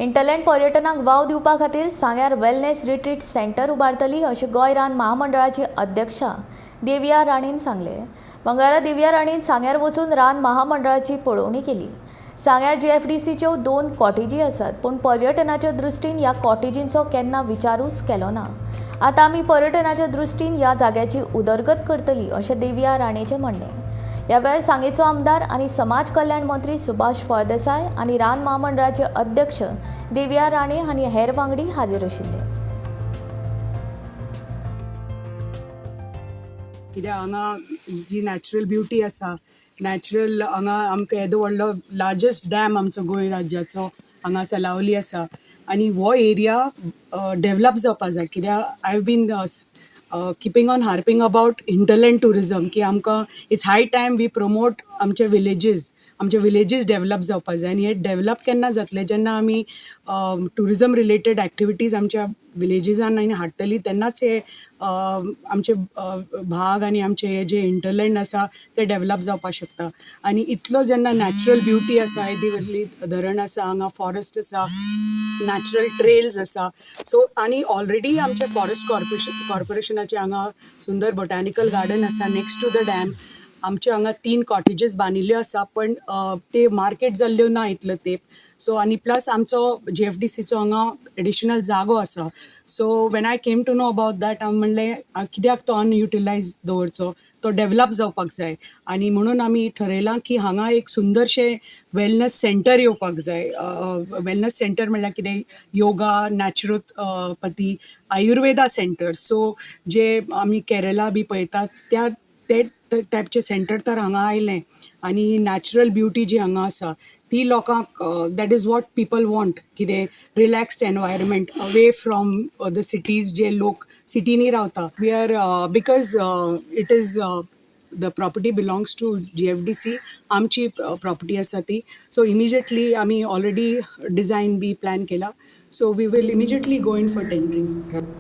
Hinterland पर्यटनाक वाव दिवपा खातीर सांग्यार वेलनेस रिट्रीट सेंटर उबारतली अशें गोंय रान महामंडळाची अध्यक्षा देविया राणेन सांगलें. मंगळारा देविया राणेन सांग्यार वचून रान महामंडळाची पळोवणी केली. सांग्यार जीएफडीसीच्यो 2 कॉटेजी आसात, पूण पर्यटनाच्या दृश्टीन ह्या कॉटेजींचो केन्ना विचारूच केलो ना. आतां आमी पर्यटनाच्या दृश्टीन ह्या जाग्याची उदरगत करतली अशें देविया राणेचें म्हणणें. ह्या वेळार सांगेचो आमदार आनी समाज कल्याण मंत्री सुभाष फळदेसाय आनी रान महामंडळाचे अध्यक्ष देविया राणे आनी हेर वांगडी हाजीर आशिल्ले. कित्याक हांगा जी नॅचरल ब्युटी आसा, नॅचरल हांगा आमकां येदो व्हडलो लार्जस्ट डॅम आमचो गोंय राज्याचो हांगा सलावली आसा आनी हो एरिया डेवलप जावपा जाय. कित्याक I have been keeping on harping about hinterland tourism की आमकां it's high time we promote आमचे विलेजीस, आमचे विलेजीस डेवलप जावपा जाय. आनी हे डेवलप केन्ना जातले? जेन्ना आमी ट्युरिजम रिलेटेड एक्टिविटीज आमच्या विलेजीसान आनी हाडटली, तेन्नाच हे आमचे भाग आनी आमचे हे जे हिंटरलँड आसा ते डेवलप जावपाक शकता. आनी इतलो जेन्ना नॅचरल ब्युटी आसा, येदी व्हडली धरण आसा हांगा, फॉरेस्ट आसा, नॅचरल ट्रेल्स आसा. सो आनी ऑलरेडी आमचे फॉरेस्ट कॉर्पोरेशनाचे हांगा सुंदर बोटॅनिकल गार्डन आसा नेक्स्ट टू the dam. आमचे हांगा 3 कॉटेजीस बांदिल्ल्यो आसा, पण ते मार्केट जाल्ल्यो ना इतलो तेंप. सो आनी प्लस आमचो जीएफडीसीचो हांगा एडिशनल जागो आसा. So when I came to know about that, हांव म्हणलें, कित्याक तो अनयुटिलायज दवरचो? तो डेवलप जावपाक जाय. आनी म्हणून आमी ठरयलां की हांगा एक सुंदरशें वेलनस सेंटर येवपाक जाय. वेलनस सेंटर म्हणल्यार कितें? योगा, नॅचरोपथी, आयुर्वेदा सेंटर. सो जे आमी केरला बी पळयतात, त्या ते टायपचे सेंटर तर हांगा आयलें आनी नॅचरल ब्युटी जी हांगा आसा ती लोकांक, that is what people want. कितें relaxed environment away from the cities, जे लोक सिटीनी रावता. We are because it is the property belongs to GFDC, आमची प्रॉपर्टी आसा ती. सो इमिजिएटली आमी ऑलरेडी डिझायन बी प्लॅन केला, so we will immediately go in for tendering.